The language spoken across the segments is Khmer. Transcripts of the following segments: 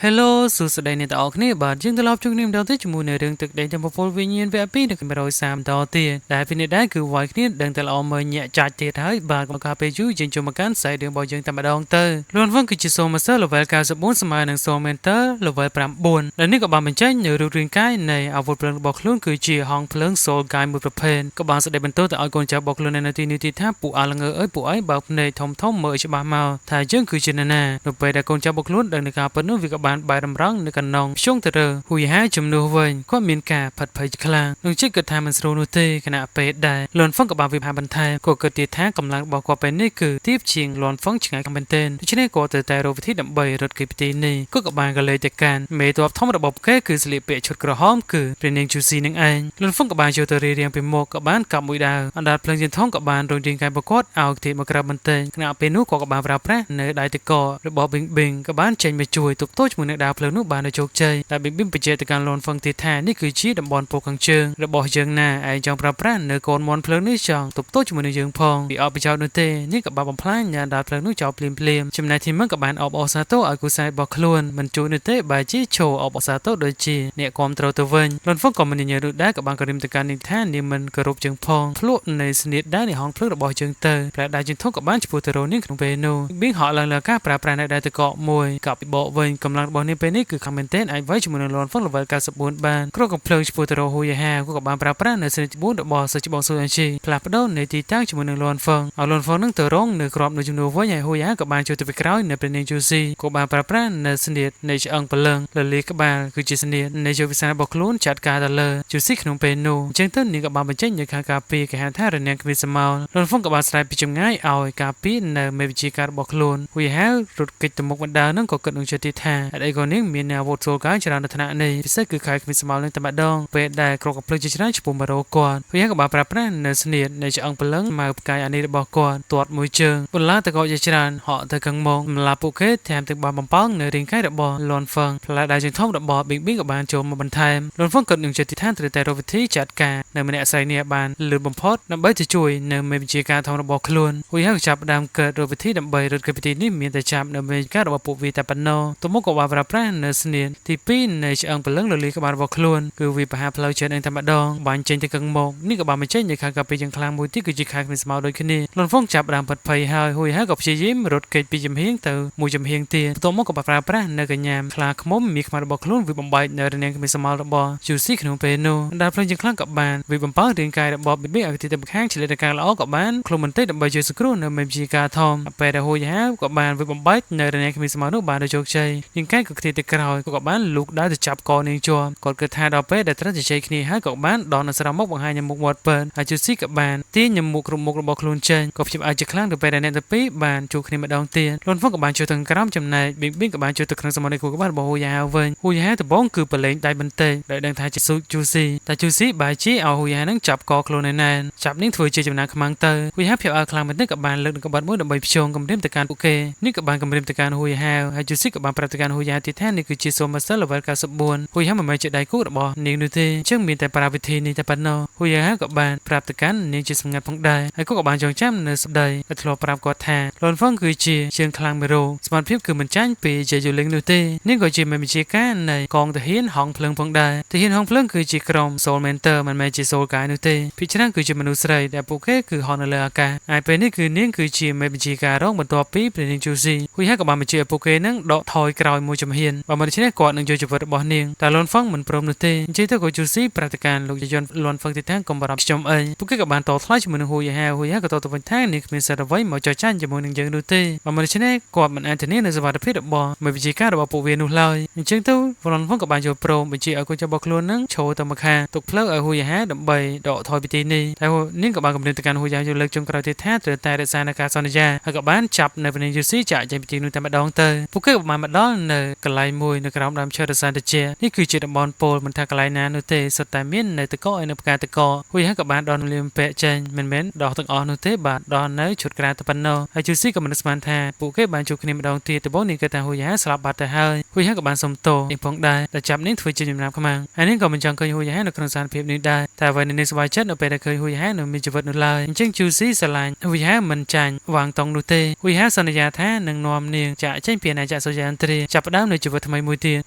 Hello សួស្តីអ្នកទាំងអស់គ្នាបាទយើងត្រឡប់ជួបគ្នាម្ដងទៀតជាមួយនៅរឿងទឹកដីធម្មពលវិញ្ញាណវគ្គ2នៅ130តទៀតដែលពីនេះដែរគឺវាយគ្នាដឹងតែល្អមើលញាក់ចាច់ទៀតហើយបាទកុំការពេលយូរយើងចូលមកកាន់សាច់រឿងរបស់យើងតែម្ដងទៅលួនវងគឺជា Soul Master level 94ស្មើនឹង Soul Mentor level 9ដែលនេះក៏បានបញ្ចេញនៅរូបរាងកាយនៃអាវុធភ្លើងរបស់ខ្លួនគឺជាហងភ្លើង Soul Guide មួយប្រភេទក៏បានស្ដីបន្ទោសទៅឲ្យកូនចៅរបស់ខ្លួននៅទីនេះទៀតថាពួកអាល្ងើអើយពួកឯងបើកភ្នែកធំធំមើលឲ្យច្បាស់មកថាយើងគឺជានរណានៅពេលដែលកូនចៅរបស់ខ្លួនដឹងនឹងការពិតនោះវាក៏បានបែរតម្រង់នៅកណ្ដងភ្ជង់ទៅលើហ៊ូយហាជំនួសវិញគាត់មានការផិតភ័យខ្លាំងនឹងជិះគិតថាមិនស្រួលនោះទេខណៈពេលដែលលន់ហ្វឹងក៏បានវិភាគបន្ថែមគាត់គិតទៀតថាកម្លាំងរបស់គាត់ពេលនេះគឺទាបជាងលន់ហ្វឹងឆ្ងាយមែនទែនដូច្នេះគាត់ត្រូវតែរកវិធីដើម្បីរត់គេពីទីនេះគាត់ក៏បានកលេចទៅកាន់មេទ័ពធំរបស់គេគឺស្លៀកពាក់ឈុតក្រហមគឺព្រះនាងជូស៊ីនឹងឯងលន់ហ្វឹងក៏បានចូលទៅរៀបរៀងពីមុខក៏បានកាប់មួយដាវអណ្ដាតភ្លើងជាធំក៏បានរុញរាងកាយរបស់គាត់ឲ្យទៀតមកក្រៅបន្តិចខណៈពេលនោះគាត់ក៏បានប្រើប្រាស់នៅដៃតករបស់ប៊ីងប៊ីងក៏បានចេញមកជួយទប់ទល់ជាមួយនឹងដាវភ្លើងនោះបានដោយជោគជ័យតែប៊ីងប៊ីងបញ្ជាក់ទៅកាន់លន់ហ្វឹងទៀតថានេះគឺជាតំបន់ពលខាងជើងរបស់យើងណាឯងចង់ប្រើប្រាស់នៅកូនមន់ភ្លើងនេះចង់ទប់ទល់ជាមួយនឹងយើងផងវាអត់ប្រយោជន៍នោះទេនេះក៏បានបំផ្លាញញ៉ាដាវភ្លើងនោះចោលភ្លាមភ្លាមចំណែកធីមឹងក៏បានអបអរសាទរឲ្យគូសាយរបស់ខ្លួនមិនជួយនោះទេបែរជាឈោអបអរសាទរដូចជាអ្នកគាំទ្រទៅវិញលន់ហ្វឹងក៏មិនញញើនោះដែរក៏បានក៏រិមទៅកាន់នាងថានាងមិនគោរពជើងផងភ្លក់នៃស្នៀតដែរនៃហងភ្លើងរបស់ជើងទៅផ្លែដៃជើងធំក៏បានឈ្មោះទៅរកនាងក្នុងពេលនោះបៀងហក់ឡើងលើការប្រើប្រាស់នៅដៃតកមួយកັບពីបកវិញកម្លាំងរបស់នាងពេលនេះគឺខាងមែនទែនអាចវាយជាមួយនឹងលន់ហ្វឹង level 94បានគ្រាប់កំភ្លើងឈ្មោះទៅរកហ៊ូយហាក៏បានប្រើប្រាស់នៅស្នៀត4របស់សិស្សច្បងស៊ូអេនជីផ្លាស់ប្ដូរនៃទីតាំងជាមួយនឹងលន់ហ្វឹងឲ្យលន់ហ្វឹងនឹងទៅរងនៅក្របនៅជំនួសវិញហើយហ៊ូយហាក៏បានជួយទៅពីក្រោយនៅព្រះនាងជូស៊ីក៏បានប្រើប្រាស់នៅស្នៀតនៃឆ្អឹងព្រលឹងលលាក្បាលគឺជាស្នៀតនៃជោគវាសនារបស់ខ្លួនចាត់ការទៅលើជូស៊ីក្នុងពេលនោះអញ្ចឹងទៅនាងក៏បានបញ្ចេញនៅខាងការពារគេហៅថារនាំងគ្មានសមោលលន់ហ្វឹងក៏បានស្រែកពីចម្ងាយឲ្យការពារនៅមេវិជាការរបស់ខ្លួនហ៊ូយហារត់គេចទៅមុខបណ្ដានឹងក៏គិតនឹងចិត្តទៀតថាហេតុអីក៏នាងមានអាវុធចូលកាយច្រើននៅថ្នាក់នេះពិសេសគឺខែគ្មានសមោលនឹងតែម្ដងពេលដែលក្រុមកំភ្លើងជាច្រើនឈ្មោះមករកគាត់ហ៊ូយហាក៏បានប្រើប្រាស់នៅស្នៀតនៃឆ្អឹងព្រលឹងម៉ៅផ្កាយអានេះរបស់គាត់ទាត់មួយជើងបន្លាតកជាច្រើនហក់ទៅខាងមុខម្លាពួកគេថែមទាំងបានបំពងនៅរាងកាយរបស់លន់ហ្វឹងផ្លែដៃជើងធំរបស់ប៊ីងប៊ីងក៏បានចូលមកបន្ថែមលន់ហ្វឹងក៏នឹងចិត្តទីឋានត្រូវតែរកវិធីចាត់ការនៅម្នាក់ស្រីនេះបានលឿនបំផុតដើម្បីទៅជួយនៅមេបញ្ជាការធំរបស់ខ្លួនហ៊ូយហាក៏ចាប់ផ្ដើមកើតរកវិធីដើម្បីរត់គេពិធីនេះមានតែចាប់នៅមេការរបស់ពួកវាតែប៉ុណ្ណោះទៅមុខក៏បានប្រើប្រាស់នៅស្នៀនទី2នៃឆ្អឹងព្រលឹងលលីក្បាលរបស់ខ្លួនគឺវាប្រហាផ្លូវចិត្តនឹងតែម្ដងបាញ់ចេញទៅកឹងមកនេះក៏បានបញ្ចេញនៅខាងកាពីយ៉ាងខ្លាំងមួយទៀតគឺជាខែគ្មានស្មៅដូចគ្នាលន់ហ្វុងចាប់ដើមផិតភ័យហើយហ៊ូយហាក៏ព្យាយាមរត់គេចពីចំហៀងទៅមួយចំហៀងទៀតបន្ទាប់មកក៏បានប្រើប្រាស់នៅកញ្ញាខ្លាឃ្មុំមានខ្មៅរបស់ខ្លួនវាបំបែកនៅរនាំងគ្មានស្មៅរបស់ជូស៊ីក្នុងពេលនោះដែលភ្លើងយ៉ាងខ្លាំងក៏បានវាបំពើរាងកាយរបស់ប៊ីប៊ីឲ្យទីទៅខាងឆ្លៀតការល្អក៏បានខ្លួនបន្តិចដើម្បីជួយសង្គ្រោះនៅមេបញ្ជាការធំពេលដែលហ៊ូយហាក៏បានវាបំបែកនៅរនាំងគ្មានស្មៅនោះបានដោយជោគជ័យនាងកែក៏ខ្ទាតទៅក្រោយក៏បានលូកដៅទៅចាប់កនាងជាប់គាត់គិតថាដល់ពេលដែលត្រូវជជែកគ្នាហើយក៏បានដល់នៅស្រោមមុខបង្ហាញនៅមុខមាត់ពិតហើយជូស៊ីក៏បានទាញនៅមុខគ្រប់មុខរបស់ខ្លួនចេញក៏ព្យាអាចជាខ្លាំងទៅពេលដែលអ្នកទាំងពីរបានជួបគ្នាម្ដងទៀតលន់ហ្វុងក៏បានជួយទៅក្រោមចំណែកប៊ីងប៊ីងក៏បានជួយទៅក្នុងសមុទ្រនៃគូក្បាលរបស់ហ៊ូយ៉ាវិញហ៊ូយ៉ាដំបងគឺប្រឡែងដៃបន្តិចដោយដឹងថាជាស៊ូជូស៊ីតែជូស៊ីបែជាឲ្យហ៊ូយ៉ានឹងចាប់កខ្លួនណែនចាប់នាងធ្វើជាចំណាខ្មាំងទៅហ៊ូយ៉ាព្យាឲ្យខ្លាំងបន្តិចក៏បានលើកនឹងក្បាត់មួយដើម្បីភ្ជង់គម្រាមទៅកាន់ពួកគេនេះក៏បានគម្រាមទៅកាន់ហ៊ូយ៉ាហើយជូស៊ីក៏បានប្រាប់ទៅកាន់ហ៊ូយ៉ាទៀតថានេះគឺជា Soul Master level 94ហ៊ូយ៉ាមិនមែនជាដៃគូរបស់នាងនោះទេអញ្ចឹងមានតែប្រើវិធីនេះតែប៉ុណ្ណោះហ៊ូយ៉ាក៏បានប្រាប់ទៅកាន់នាងជាសម្ងាត់ផងដែរហើយគាត់ក៏បានចងចាំនៅសម្ដីដែលធ្លាប់ប្រាប់គាត់ថាលន់ហ្វឹងគឺជាជើងខ្លាំងមួយរូបសមត្ថភាពគឺមិនចាញ់ពីជាយូលីងនោះទេនាងក៏ជាមេបញ្ជាការនៃកងទាហានហងភ្លើងផងដែរទាហានហងភ្លើងគឺជាក្រុម Soul Mentor មិនមែនជា Soul Guy នោះទេភាគច្រើនគឺជាមនុស្សស្រីដែលពួកគេគឺហោះនៅលើអាកាសហើយពេលនេះគឺនាងគឺជាមេបញ្ជាការរងបន្ទាប់ពីព្រះនាងជូស៊ីហ៊ុយហាក៏បានបញ្ជាឲ្យពួកគេនឹងដកថយក្រោយមួយជំហានបើមិនដូច្នេះគាត់នឹងយកជីវិតរបស់នាងតែលន់ហ្វឹងមិនព្រមនោះទេអញ្ចឹងទៅក៏ជូស៊ីប្រតិការលោកយន្តលន់ហ្វឹងទីថាកុំបារម្ភខ្ញុំអីពួកគេក៏បានតថ្លៃជាមួយនឹងហ៊ូយហាហ៊ូយហាក៏តទៅវិញថានាងគ្មានសិទ្ធិអ្វីមកចោះចាញ់ជាមួយនឹងយើងនោះទេបើមិនដូច្នេះគាត់មិនអាចធានានៅសុវត្ថិភាពរបស់មេបញ្ជាការរបស់ពួកវានោះឡើយអញ្ចឹងទៅលន់ហ្វឹងក៏បានយល់ព្រមបញ្ជាឲ្យកូនចៅរបស់ខ្លួននឹងឈរទៅម្ខាងទុកផ្លូវឲ្យហ៊ូយហាដើម្បីដកថយពីទីនេះតែនាងក៏បានគំរាមទៅកាន់ហ៊ូយហាយកលើកចុងក្រោយទៀតថាត្រូវតែរក្សានៅការសន្យាហើយក៏បានចាប់នៅព្រះនាងយូស៊ីចាក់ចេញពីទីនោះតែម្ដងទៅពួកគេក៏បានមកដល់នៅកន្លែងមួយនៅក្រោមដើមឈើរសានតិចនេះគឺជាតំបន់ពលមិនថាកន្លែងណានោះទេសុទ្ធតែមាននៅតកឯនៅផ្កាតកហ៊ុយហាក៏បានដោះលៀមពាក់ចេញមិនមែនដោះទាំងអស់នោះទេបាទដោះនៅឈុតក្រៅតែប៉ុណ្ណោះហើយជូស៊ីក៏មិនស្មានថាពួកគេបានជួបគ្នាម្ដងទៀតដំបូងនាងគិតថាហ៊ុយហាស្លាប់បាត់ទៅហើយហ៊ុយហាក៏បានសុំទោសនាងផងដែរតែចាប់នាងធ្វើជាចំណាប់ខ្មាំងហើយនាងក៏មិនចង់ឃើញហ៊ុយហានៅក្នុងស្ថានភាពនេះដែរតែអ្វីនាងសប្បាយចិត្តនៅពេលដែលឃើញហ៊ុយហានៅមានជីវិតនោះឡើយអញ្ចឹងជូស៊ីស្រឡាញ់ហ៊ុយហាមិនចាញ់វាងតង់នោះទេហ៊ុយហាសន្យាថានឹងនាំនាងចាក់ចេញពីអាណាចក្រសូយ៉ានត្រីចាប់ ចាប់ផ្ដើមនៅជីវិតថ្មីមួយទៀត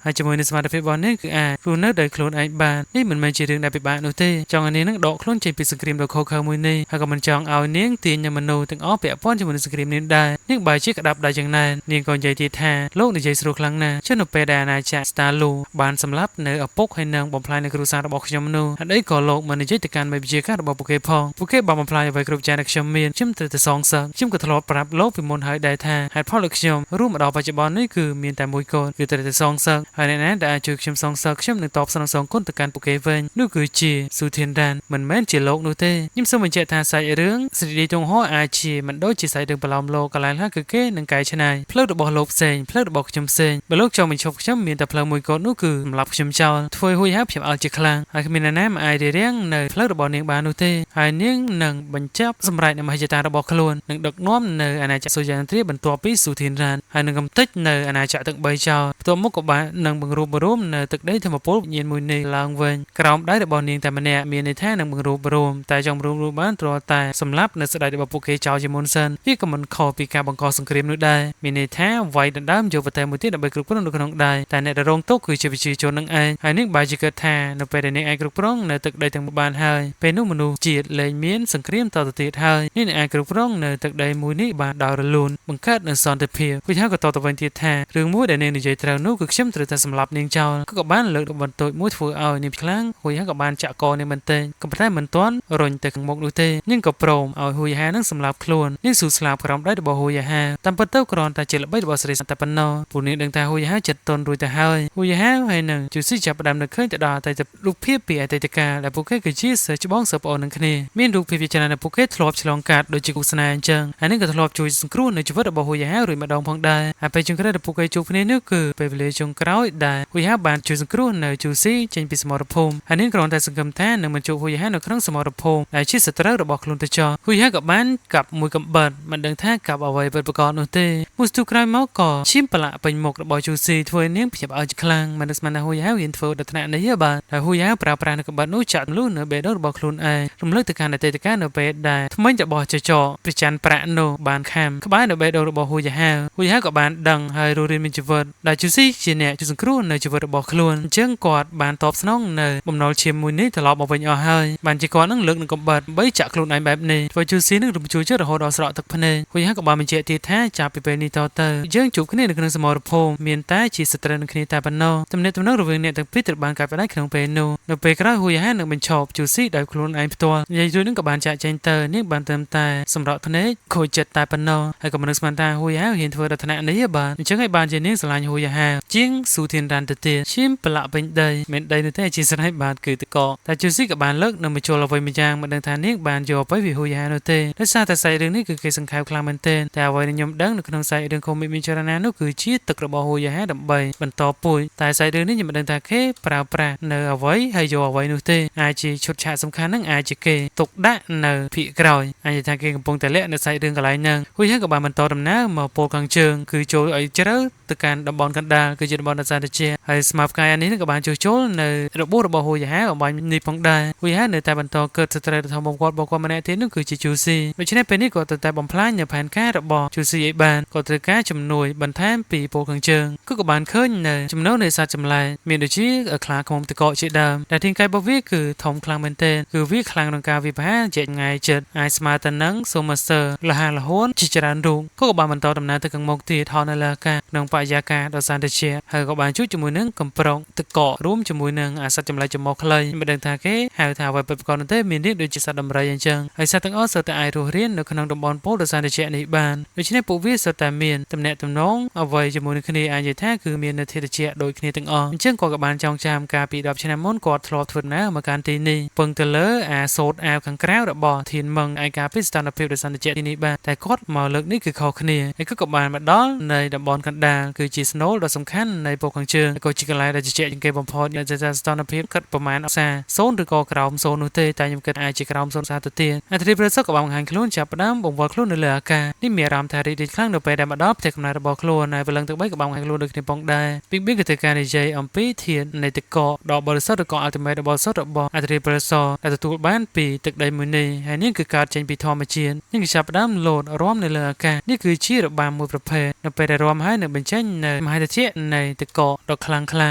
ហើយជាមួយនឹងសមត្ថភាពរបស់នាងគឺអាចរស់នៅដោយខ្លួនឯងបាននេះមិនមែនជារឿងដែលពិបាកនោះទេចង់ឲ្យនាងនឹងដកខ្លួនចេញពីសង្គ្រាមដ៏ឃោរឃៅមួយនេះហើយក៏មិនចង់ឲ្យនាងទាញនូវមនុស្សទាំងអស់ពាក់ព័ន្ធជាមួយនឹងសង្គ្រាមនេះដែរនាងបែរជាក្តាប់ដៃយ៉ាងណែននាងក៏និយាយទៀតថាលោកនិយាយស្រួលខ្លាំងណាស់ចុះនៅពេលដែលអាណាចក្រ Starlu បានសម្លាប់នៅឪពុកហើយនឹងបំផ្លាញនៅគ្រួសាររបស់ខ្ញុំនោះហេតុអីក៏លោកមិននិយាយទៅកាន់មេបញ្ជាការរបស់ពួកគេផងពួកគេបានបំផ្លាញអ្វីគ្រប់យ៉ាងដែលខ្ញុំមានខ្ញុំត្រូវតែសងសឹកខ្ញុំក៏ធ្លាប់ប្រាប់លោកពីមុនហើយដែរថាហេតុផលដែលខ្ញុំរួមមកដល់បច្ចុប្បន្ននេះគឺមានតែមួយគោលគឺត្រូវតែសងសឹកហើយអ្នកណាដែលអាចជួយខ្ញុំសងសឹកខ្ញុំនឹងតបស្នងសងគុណទៅកាន់ពួកគេវិញនោះគឺជាស៊ូធានរ៉ានមិនមែនជាលោកនោះទេខ្ញុំសូមបញ្ជាក់ថាសាច់រឿង 3D តុងហោអាចជាមិនដូចជាសាច់រឿងប្រឡោមលោកកន្លែងខ្លះគឺគេនឹងកែច្នៃផ្លូវរបស់លោកផ្សេងផ្លូវរបស់ខ្ញុំផ្សេងបើលោកចង់បញ្ឈប់ខ្ញុំមានតែផ្លូវមួយគត់នោះគឺសម្លាប់ខ្ញុំចោលធ្វើហួយហើយខ្ញុំអល់ជាខ្លាំងហើយគ្មានអ្នកណាមកអាចរារាំងនៅផ្លូវរបស់នាងបាននោះទេហើយនាងនឹងបញ្ចប់សម្រេចនៅមហិច្ឆតារបស់ខ្លួននឹងដឹកនាំនៅអាណាចក្រសូយ៉ានទ្រាបន្ទាប់ពីស៊ូធានរ៉ានហើយនឹងកំទេចនៅអាណាចក្រទាំង3ចោលបន្ទាប់មកក៏បាននឹងបង្រួបបង្រួមនៅទឹកដីធម្មពលវិញ្ញាណមួយនេះឡើងវិញក្រោមដៃរបស់នាងតែម្នាក់មានន័យថានឹងបង្រួបបង្រួមតែចង់បង្រួបបង្រួមបានទាល់តែសម្លាប់នៅស្ដេចរបស់ពួកគេចោលជាមុនសិនវាក៏មិនខុសពីការបង្កសង្គ្រាមនោះដែរមានន័យថាវាយដណ្ដើមយកប្រទេសមួយទៀតដើម្បីគ្រប់គ្រងនៅក្នុងដៃតែអ្នកដែលរងទុក្ខគឺជាប្រជាជននឹងឯងហើយនាងបែរជាគិតថានៅពេលដែលនាងអាចគ្រប់គ្រងនៅទឹកដីទាំងបានហើយពេលនោះមនុស្សជាតិលែងមានសង្គ្រាមតទៅទៀតហើយនាងនឹងអាចគ្រប់គ្រងនៅទឹកដីមួយនេះបានដោយរលូនបង្កើតនូវសន្តិភាពវិហាក៏តទៅវិញទៀតថារឿងមួយដែលនាងនិយាយត្រូវនោះគឺខ្ញុំត្រូវតែសម្លាប់នាងចោលក៏បានលើកបន្ទោចមួយធ្វើឲ្យនាងខ្លាំងហួយហាក៏បានចាក់កនាងបន្តិចក៏ប៉ុន្តែមិនទាន់រុញទៅខាងមុខនោះទេនាងក៏ព្រមឲ្យហួយហានឹងសម្លាប់ខ្លួននាងស៊ូស្លាប់ក្រោមដៃរបស់ហួយហាតាមពិតទៅគ្រាន់តែជាល្បិចរបស់ស្រីតែប៉ុណ្ណោះពួកនាងដឹងថាហួយហាចិត្តទន់រួចទៅហើយហួយហាហើយនឹងជូស៊ីចាប់ផ្ដើមនឹកឃើញទៅដល់អតីតរូបភាពពីអតីតកាលដែលពួកគេគឺជាសិស្សច្បងសិស្សប្អូននឹងគ្នាមានរូបភាពជាច្រើនដែលពួកគេធ្លាប់ឆ្លងកាត់ដូចជាគូស្នេហ៍អញ្ចឹងហើយនឹងក៏ធ្លាប់ជួយសង្គ្រោះនៅជីវិតរបស់ហួយហារួចម្ដងផងដែរហើយពេលចុងក្រោយដែលពួកគេជួបគ្នានោះគឺពេលវេលាចុងក្រោយដែលហួយហាបានជួយសង្គ្រោះនៅជូស៊ីចេញពីសមរភូមិហើយនឹងគ្រាន់តែសង្ឃឹមថានឹងមិនជួបហួយហានៅក្នុងសមរភូមិដែលជាសត្រូវរបស់ខ្លួនទៅចោះហួយហាក៏បានកាប់មួយកំបិតមិនដឹងថាកាប់អ្វីពិតប្រាកដនោះទេមួយស្ទុះក្រោយមកក៏ឈាមប្រឡាក់ពេញមុខរបស់ជូស៊ីធ្វើឲ្យនាងភ្ញាក់ផ្អើលខ្លាំងមិននឹកស្មានថាហួយហាហ៊ានធ្វើដល់ថ្នាក់នេះបាទហើយហួយហាប្រើប្រាស់នៅកំបិតនោះចាក់ទម្លុះនៅបេះដូងរបស់ខ្លួនឯងរំលឹកទៅកាន់អតីតកាលនៅពេលដែលថ្មិញរបស់ចចកប្រច័នប្រាក់នោះបានខាំក្បែរនៅបេះដូងរបស់ហួយហាហួយហាក៏បានដឹងហើយរស់រានមានជីវិតដែលជូស៊ីជាអ្នកជួយសង្គ្រោះនៅជីវិតរបស់ខ្លួនអញ្ចឹងគាត់បានតបស្នងនៅបំណុលឈាមមួយនេះត្រឡប់មកវិញអស់ហើយបានជាគាត់នឹងលើកនឹងកំបិតបីចាក់ខ្លួនឯងបែបនេះធ្វើជូស៊ីនឹងរំជួលចិត្តរហូតដល់ស្រក់ទឹកភ្នែកហួយហាក៏បានបញ្ជាក់ទៀតថាចាប់ពីពេលនេះតទៅយើងជួបគ្នានៅក្នុងសមរភូមិមានតែជាសត្រូវនឹងគ្នាតែប៉ុណ្ណោះទំនាក់ទំនងរវាងអ្នកទាំងពីរត្រូវបានកាត់ផ្តាច់ក្នុងពេលនោះនៅពេលក្រោយហួយហានឹងបញ្ឈប់ជូស៊ីដោយខ្លួនឯងផ្ទាល់និយាយរួចនឹងក៏បានចាក់ចេញទៅនាងបានត្រឹមតែសម្រក់ភ្នែកខូចចិត្តតែប៉ុណ្ណោះហើយក៏មិននឹកស្មានថាហួយហាហ៊ានធ្វើដល់ថ្នាក់នេះបាទអញ្ចឹងហើយបានជានាងស្រឡាញ់ហួយហាជាងស៊ូធានរ៉ានទៅទៀតឈាមប្រឡាក់ពេញដីមិនដីនោះទេជាស្រេចបាទគឺតកតែជូស៊ីក៏បានលើកនៅមកជលអ្វីមួយយ៉ាងមិនដឹងថានាងបានយកអ្វីពីហួយហានោះទេដោយសារតែសាច់រឿងនេះគឺគេសង្ខេបខ្លាំងមែនទែនតែអ្វីដែលខ្ញុំដឹងនៅក្នុងសាច់រឿងកូមិកមានចរណានោះគឺជាទឹករបស់ហួយហាដើម្បីបន្តពូជតែសាច់រឿងនេះខ្ញុំមិនដឹងថាគេប្រើប្រាស់នៅអ្វីហើយយកអ្វីនោះទេអាចជាឈុតឆាកសំខាន់នឹងអាចជាគេទុកដាក់នៅភាគក្រោយអាចថាគេកំពុងតែលាក់នៅសាច់រឿងកន្លែងហ្នឹងហួយហាក៏បានបន្តដំណើរមកពលខាងជើងគឺចូលឲ្យជ្រៅទៅកាន់តំបន់កណ្ដាលគឺជាតំបន់ដ៏សែនត្រជាក់ហើយស្មាផ្កាយអានេះក៏បានជួសជុលនៅរបួសរបស់ហួយហាអំបញ្ញនេះផងដែរហួយហានៅតែបន្តកើតស្ត្រីដ៏ធំបំគាត់របស់គាត់ម្នាក់ទៀតនោះគឺជាជូស៊ីដូច្នេះពេលនេះក៏ត្រូវតែបំផ្លាញនៅផែនការរបស់ជូស៊ីឲ្យបានក៏ត្រូវការជំនួយបន្ថែមពីពលខាងជើងគឺក៏បានឃើញនៅចំណូលនៃសត្វចម្លែកមានដូចជាខ្លាឃ្មុំទឹកកកជាដើមដែលធាងកាយរបស់វាគឺធំខ្លាំងមែនទែនគឺវាខ្លាំងក្នុងការវិភាគជាថ្ងៃចិត្តអាចស្មើទៅនឹងសូម៉ាសឺលហាលហួនជាច្រើនរូបក៏បានបន្តដំណើរទៅខាងមុខទៀតហោះនៅលើអាកាសក្នុងបរិយាកាសដ៏សែនត្រជាក់ហើយក៏បានជួយជាមួយនឹងកំប្រុងទឹកកករួមជាមួយនឹងអាសត្វចម្លែកចំមកខ្លីមិនដឹងថាគេហៅថាអ្វីពិតប្រាកដនោះទេមានរាងដូចជាសត្វដំរីអញ្ចឹងហើយសត្វទាំងអស់សុទ្ធតែអាចរស់រាននៅក្នុងតំបន់ប៉ូលដ៏សែនត្រជាក់នេះបានដូច្នេះពួកវាសុទ្ធតែមានទំនាក់ទំនងអ្វីជាមួយនឹងគ្នាអាចនិយាយថាគឺមាននៅធាតុត្រជាក់ដូចគ្នាទាំងអស់អញ្ចឹងគាត់ក៏បានចងចាំកាលពី10ឆ្នាំមុនគាត់ធ្លាប់ធ្វើដំណើរមកកាន់ទីនេះពឹងទៅលើអាសូតអាវខាងក្រៅរបស់ធានមឹងឯការពីស្ថានភាពដ៏សែនត្រជាក់ទីនេះបានតែគាត់មកលើកនេះគឺខុសគ្នាហើយក៏បានមកដល់នៃតំបន់កណ្ដាលគឺជាស្នូលដ៏សំខាន់នៃពកខាងជើងក៏ជាកន្លែងដែលត្រជាក់ជាងគេបំផុតនៅស្ថានភាពគិតប្រមាណអង្សា0ឬក៏ក្រោម0នោះទេតែខ្ញុំគិតអាចជាក្រោម0អង្សាទៅទៀតអធិប្រិសក៏បានបង្ហាញខ្លួនចាប់ផ្ដើមបង្វិលខ្លួននៅលើអាកាសនេះមានអារម្មណ៍ថារីករាយខ្លាំងនៅពេលដែលមកដល់ផ្ទះកំណើតរបស់ខ្លួនហើយព្រលឹងទាំង3ក៏បានបង្ហាញខ្លួនដូចគ្នាផងដែរពីបៀក៏ធ្វើការនិយាយអំពីធាតុនៃទឹកកកដ៏បរិសុទ្ធឬក៏ ultimate ដ៏បរិសុទ្ធរបស់អធិប្រិសដែលទទួលបានពីទឹកដីមួយនេះហើយនេះគឺកើតចេញពីធម្មជាតិនេះគឺចាប់ផ្ដើមលោតរាំនៅលើអាកាសនេះគឺជារបាំមួយប្រភេទនៅពេលដែលរាំហើយនឹងបញ្ចេញ នៅមហិទ្ធិនៃទឹកកកដ៏ខ្លាំងក្លា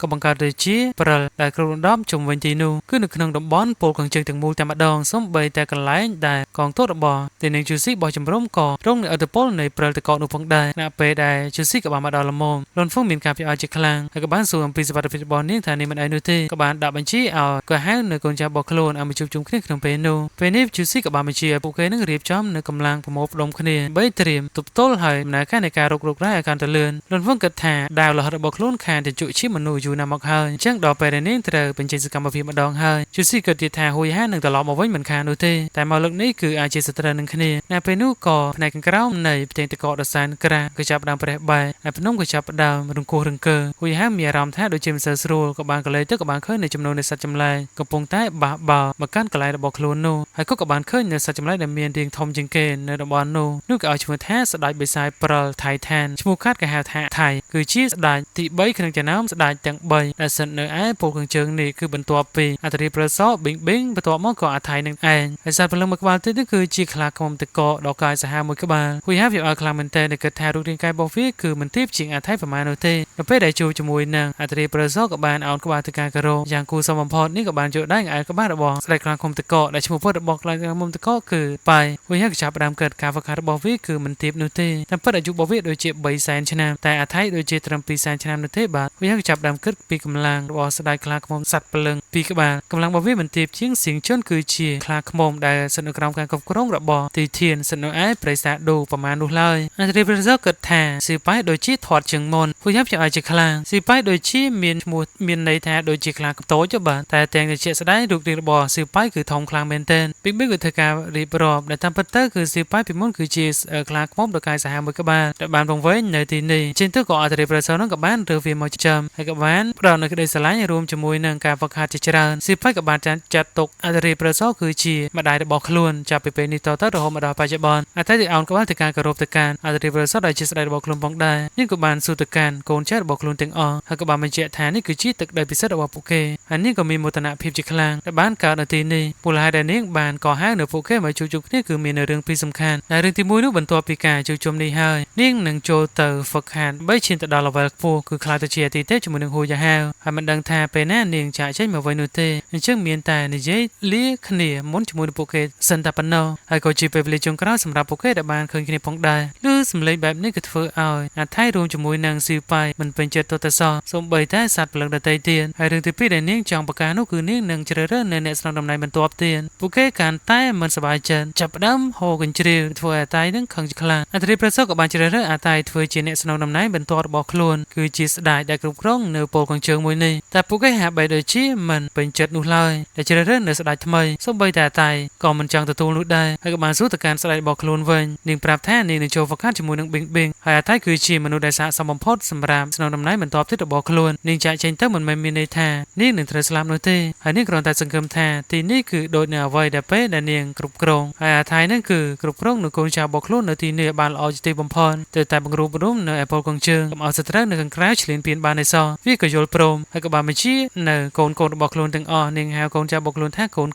ក៏បង្កើតទៅជាព្រិលដែលគ្របដណ្ដប់ជុំវិញទីនោះគឺនៅក្នុងតំបន់ពលខាងជើងទាំងមូលតែម្ដងសូម្បីតែកន្លែងដែលកងទ័ពរបស់ទីនាងជូស៊ីបោះជំរំក៏រងនឹងឥទ្ធិពលនៃព្រិលទឹកកកនោះផងដែរខណៈពេលដែលជូស៊ីក៏បានមកដល់ល្មមលន់ហ្វុងមានការភ្ញាក់ជាខ្លាំងហើយក៏បានសួរអំពីសុវត្ថិភាពរបស់នាងថានាងមិនអីនោះទេក៏បានដាក់បញ្ជាឲ្យក៏ហៅនៅកូនចៅរបស់ខ្លួនឲ្យមកជួបជុំគ្នាក្នុងពេលនោះពេលនេះជូស៊ីក៏បានបញ្ជាឲ្យពួកគេនឹងរៀបចំនៅកម្លាំងប្រមូលផ្ដុំគ្នាបីត្រៀមទប់ទល់ហើយដំណើរការនៃការរុករករ៉ែឲ្យកាន់តែលឿនលន់ហ្វុងគិតថាដាវលហិតរបស់ខ្លួនខានទៅជក់ឈាមមនុស្សយូរណាស់មកហើយអញ្ចឹងដល់ពេលដែលនាងត្រូវបញ្ចេញសកម្មភាពម្ដងហើយជូស៊ីគិតទៀតថាហ៊ុយហានឹងត្រឡប់មកវិញមិនខាននោះទេតែមកលើកនេះគឺអាចជាសត្រូវនឹងគ្នានៅពេលនោះក៏ផ្នែកខាងក្រោមនៃផ្ទាំងទឹកកកដ៏សែនក្រាស់ក៏ចាប់ផ្ដើមប្រេះបែកហើយភ្នំក៏ចាប់ផ្ដើមរង្គោះរង្គើហ៊ុយហាមានអារម្មណ៍ថាដូចជាមិនសូវស្រួលក៏បានកលេទៅក៏បានឃើញនៅចំនួននៃសត្វចម្លែកកំពុងតែបះបោមកកាន់កន្លែងរបស់ខ្លួននោះហើយក៏បានឃើញនៅសត្វចម្លែកដែលមានរាងធំជាងគេនៅតំបន់នោះនោះក៏ឲ្យឈ្មោះថាស្ដេចបិសាចព្រិលថៃឋានឈ្មោះកាត់គេហៅថាថៃគឺជាស្ដេចទី3ក្នុងចំណោមស្ដេចទាំង3ដែលស្ថិតនៅឯពលខាងជើងនេះគឺបន្ទាប់ពីអធិរាជប្រសប៊ីងប៊ីងបន្ទាប់មកក៏អាថៃនឹងឯងហើយសត្វព្រលឹងមួយក្បាលទៀតនោះគឺជាខ្លាឃ្មុំទឹកកកដ៏កាយសាហាវមួយក្បាលហ៊ុយហាវាឲ្យខ្លាំងមែនទែនដែលគិតថារូបរាងកាយរបស់វាគឺមិនទាបជាងអាថៃប្រមាណនោះទេនៅពេលដែលជួបជាមួយនឹងអធិរាជប្រសក៏បានអោនក្បាលទៅការគោរពយ៉ាងគួរសមបំផុតនេះក៏បានយកដៃឯក្បាលរបស់ស្ដេចខ្លាឃ្មុំទឹកកកដែលឈ្មោះពិតរបស់ខ្លាឃ្មុំទឹកកកគឺប៉ៃហ៊ុយហាក៏ចាប់ផ្ដើមកើតការហ្វឹកហាត់របស់វាគឺមិនទាបនោះទេតាមពិតអាយុរបស់វាដូចជា3សែនឆ្នាំតែអាថៃដូចជាត្រឹម2សែនឆ្នាំនោះទេបាទហ៊ុយហាក៏ចាប់ផ្ដើមគិតពីកម្លាំងរបស់ស្ដេចខ្លាឃ្មុំសត្វព្រលឹងពីរក្បាលកម្លាំងរបស់វាមិនទាបជាងសៀងជន់គឺជាខ្លាឃ្មុំដែលស្ថិតនៅក្រោមការគ្រប់គ្រងរបស់ទីធានស្ថិតនៅឯព្រៃសាដូប្រមាណនោះឡើយអន្តរាយប្រសគិតថាស៊ីប៉ៃដូចជាធាត់ជាងមុនហ៊ុយហាភ្ញាក់ឲ្យជាខ្លាំងស៊ីប៉ៃដូចជាមានឈ្មោះមានន័យថាដូចជាខ្លាតូចបាទតែទាំងជាក់ស្ដែងរូបរាងរបស់ស៊ីប៉ៃគឺធំខ្លាំងមែនទែនពីប៊ីក៏ធ្វើការរៀបរាប់ដែលតាមពិតទៅគឺស៊ីប៉ៃពីមុនគឺជាខ្លាឃ្មុំដ៏កាយសាហាវមួយក្បាលដែលបានវង្វេងនៅទីនេះជាងទៅក៏អន្តរាយប្រសនោះក៏បានរើវាមកចិញ្ចឹមហើយក៏បានផ្ដល់នូវក្តីស្រឡាញ់រួមជាមួយនឹងការហ្វឹកហាត់ជាច្រើនស៊ីប៉ៃក៏បានចាត់ទុកអន្តរាយប្រសគឺជាម្ដាយរបស់ខ្លួនចាប់ពីពេលនេះតទៅរហូតមកដល់បច្ចុប្បន្នអតីតអោនក្បាលទៅការគោរពទៅកាន់អន្តរាយប្រសដែលជាស្ដេចរបស់ខ្លួនផងដែរនេះក៏បានសួរទៅកាន់កូនចៅរបស់ខ្លួនទាំងអស់ហើយក៏បានបញ្ជាក់ថានេះគឺជាទឹកដីពិសិដ្ឋរបស់ពួកគេហើយនេះក៏មានមោទនភាពជាខ្លាំងដែលបានកើតនៅទីនេះមូលហេតុដែលនាងបានកោះហៅនៅពួកគេមកជួបជុំគ្នាគឺមាននៅរឿងពីរសំខាន់ដែលរឿងទី1នោះបន្ទាប់ពីការជួបជុំនេះហើយនាងនឹងចូលទៅហ្វឹកហាត់បីឈានទៅដល់ level ខ្ពស់គឺខ្លាចទៅជាអតិថិជាមួយនឹងហ៊ូយ៉ាហាវហើយមិនដឹងថាពេលណានាងចាកចេញមកវិញនោះទេអញ្ចឹងមានតែនិយាយលាគ្នាមុនជាមួយនឹងពួកគេសិនតែប៉ុណ្ណោះហើយក៏ជាពេលវេលាចុងក្រោយសម្រាប់ពួកគេដែលបានឃើញគ្នាផងដែរឬសម្លេងបែបនេះគឺធ្វើឲ្យអាថៃរួមជាមួយនឹងស៊ីប៉ៃមិនពេញចិត្តទោះតែសោះសូម្បីតែសត្វព្រលឹងដទៃទៀតហើយរឿងទី2ដែលនាងចង់ប្រកាសនោះគឺនាងនឹងជ្រើសរើសនៅអ្នកស្នងតំណែងបន្ទាប់ទៀតពួកគេកាន់តែមិនសប្បាយចិត្តចាប់ផ្ដើមហូរកញ្ជ្រៀវធ្វើឲ្យអាថៃនឹងខឹងខ្លាំងអធិរាជប្រសក៏បានជ្រើសរើសអាថៃធ្វើជាអ្នកស្នងតំណែងបន្ទាប់របស់ខ្លួនគឺជាស្ដេចដែលគ្រប់គ្រងនៅពលកងជើងមួយនេះតែពួកគេហាក់បីដូចជាមិនពេញចិត្តនោះឡើយដែលជ្រើសរើសនៅស្ដេចថ្មីសូម្បីតែអាថៃក៏មិនចង់ទទួលនោះដែរហើយក៏បានសួរទៅកាន់ស្ដេចរបស់ខ្លួនវិញនាងប្រាប់ថានាងនឹងចូលហ្វឹកហាត់ជាមួយនឹងប៊ីងប៊ីងហើយអាថៃគឺជាមនុស្សដែលស័ក្តិសមបំផុតសម្រាប់ស្នងតំណែងបន្ទាប់ទៀតរបស់ខ្លួននាងចាកចេញទៅមិនមែនមានន័យថានាងនឹងត្រូវស្លាប់នោះទេហើយនាងគ្រាន់តែសង្ឃឹមថាទីនេះគឺដូចនៅអ្វីដែលពេលដែលនាងគ្រប់គ្រងហើយអាថៃនឹងគឺគ្រប់គ្រងនៅកូនចៅរបស់ខ្លួននៅទីនេះបានល្អជាទីបំផុតទៅតែបង្រួបបង្រួមនៅឯពលកងជើងកុំឲ្យសត្រូវនៅខាងក្រៅឈ្លានពានបានឯសោះវាក៏យល់ព្រមហើយក៏បានបញ្ជានៅកូនៗរបស់ខ្លួនទាំងអស់នាងហៅកូនចៅរបស់ខ្លួនថាកូន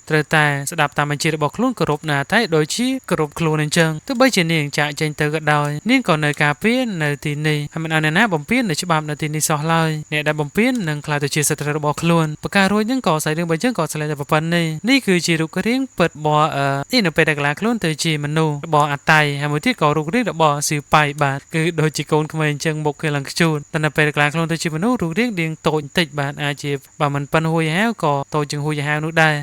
ត្រូវតែស្ដាប់តាមបញ្ជារបស់ខ្លួនគោរពនៅអាថៃដូចជាគោរពខ្លួនអញ្ចឹងទោះបីជានាងចាកចេញទៅក៏ដោយនាងក៏នៅការពារនៅទីនេះហើយមិនឲ្យអ្នកណាបំពាននៅច្បាប់នៅទីនេះសោះឡើយអ្នកដែលបំពាននឹងក្លាយទៅជាសត្រូវរបស់ខ្លួនប្រការរួចនឹងក៏សាច់រឿងរបស់យើងក៏ស្លែតែប៉ុណ្ណេះនេះគឺជារូបរាងពិតរបស់នេះនៅពេលដែលក្លាយខ្លួនទៅជាមនុស្សរបស់អាតៃហើយមួយទៀតក៏រូបរាងរបស់ស៊ីប៉ៃបាទគឺដូចជាកូនក្មេងអញ្ចឹងមុខគេឡើងខ្ជូតតែនៅពេលក្លាយខ្លួនទៅជាមនុស្សរូបរាងរៀងតូចបន្តិចបាទអាចជាបើមិនប៉ិនហួយហាវក៏តូចជាងហួយហាវនោះដែរ។